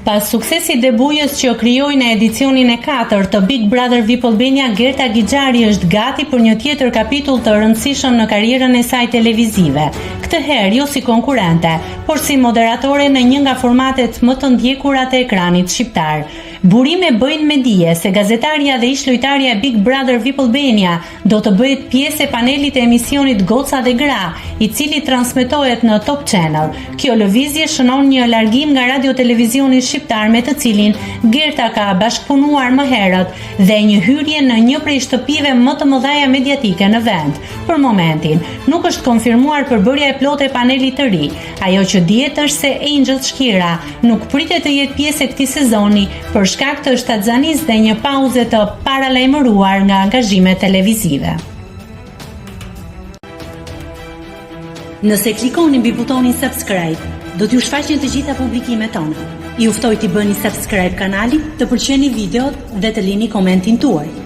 Pas suksesit dhe bujës që krijoi në edicionin e katërt të Big Brother VIP Albania, Gerta Gixhari është gati për një tjetër kapitull të rëndësishëm në karrierën e saj televizive. Këtë herë jo si konkurrente, por si moderatore në një nga formatet më të ndjekura të ekranit shqiptar. Burime bëjnë me dije se gazetarja dhe ish-lojtarja e Big Brother VIP Albania do të bëhet pjesë e panelit të emisionit Goca dhe Gra, i cili transmetohet në Top Channel. Kjo lëvizje shënon një largim nga Radio Televizioni Shqiptar me të cilin Gerta ka bashkëpunuar më herët dhe një hyrje në një prej shtëpive më të mëdha mediatike në vend. Për momentin, nuk është konfirmuar përbërja e plotë e panelit të ri. Ajo që dihet është se Angel Shkira nuk pritet të jetë pjesë e këtij sezoni për shkak të shtatzanisë dhe një pauze të paralajmëruar nga angazhimet televizive. Nëse klikoni mbi butonin subscribe, do t'ju shfaqen të gjitha publikimet tona. Ju ftoj t'i bëni subscribe kanalit, të pëlqeni videot dhe të lini komentin tuaj.